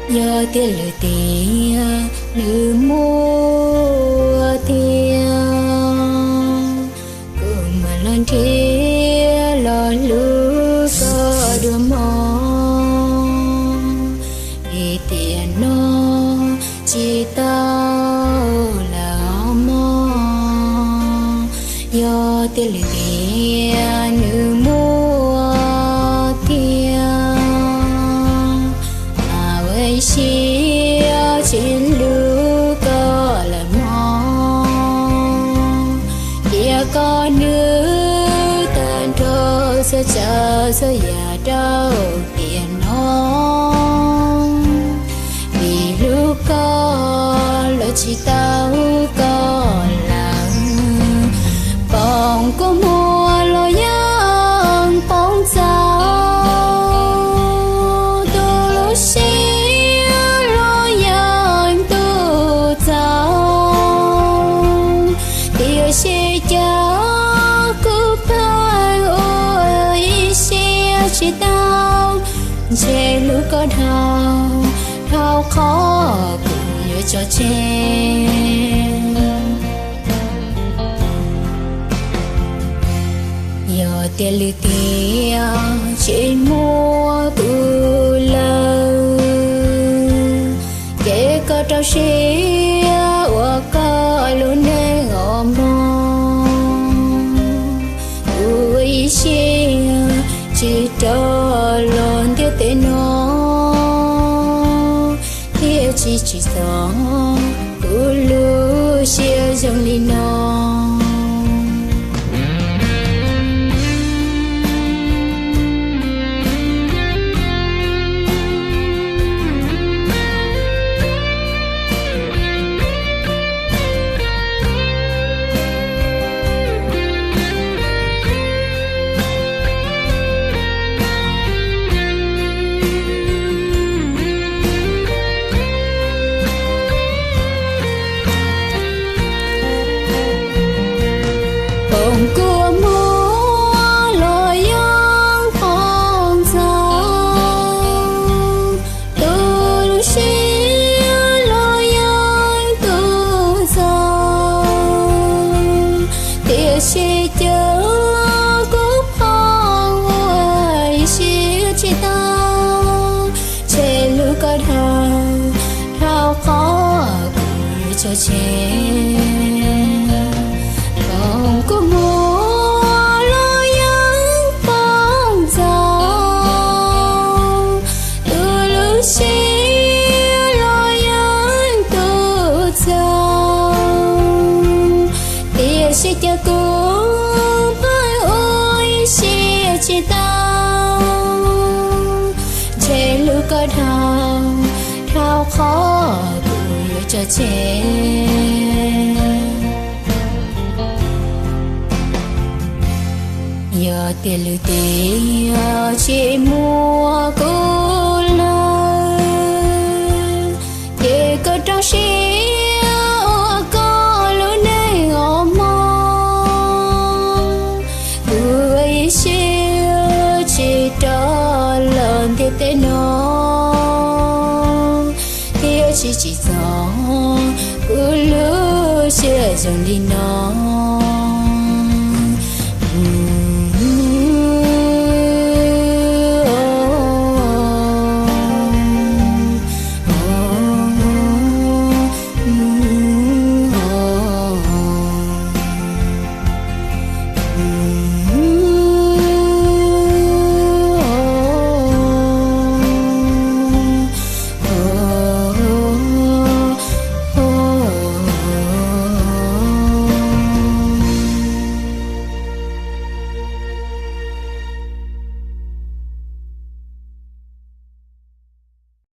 Yog tias lwm tiam nws muaj tiag, kuv mam los nrhiav los hlub koj dua mog, vim tiam no tsis tau lawm mog. Yog tias lwm tiam nws muaj tiag, mas ua ib siab tsis hlub koj lawm mog. Cia koj nyob tag nrho txhua tsav txhua yam rau tiam no, vim hlub koj los tsis tau koj lawm. Foom kua muag los yeej foom txaus, tu lub siab los yeej tu txaus, tiam sis cas kuv pheej ua ib siab tsis tau, ntshe hlub koj dhau, dhau qhov kuv yuav tso tseg. Yog tias lwm tiam tsis muaj kuv lawm, ces koj rau siab ua koj lub neej os mog. Kuv ua ib siab tsis rov los ntiaj teb no, thiaj tsis tsim txom kuv lub siab zoo li no. Foom kua muag los yeej foom txaus, tu lub siab los yeej tu txaus, tiam sis cas kuv pheej ua ib siab tsis tau, ntshe hlub koj dhau, dhau qhov kuv yuav tso tseg. Foom kua muag los yeej foom txaus, tu lub siab los yeej tu txaus, tiam sis cas kuv pheej ua ib siab tsis tau, ntshe hlub koj dhau, dhau qhov kuv yuav tso tseg. Yog tias lwm tiam tsis muaj kuv lawm, ces koj rau siab ua koj lub neej os mog. Kuv ua ib siab tsis rov los ntiaj teb no, thiaj tsis tsim txom kuv lub siab zoo li no.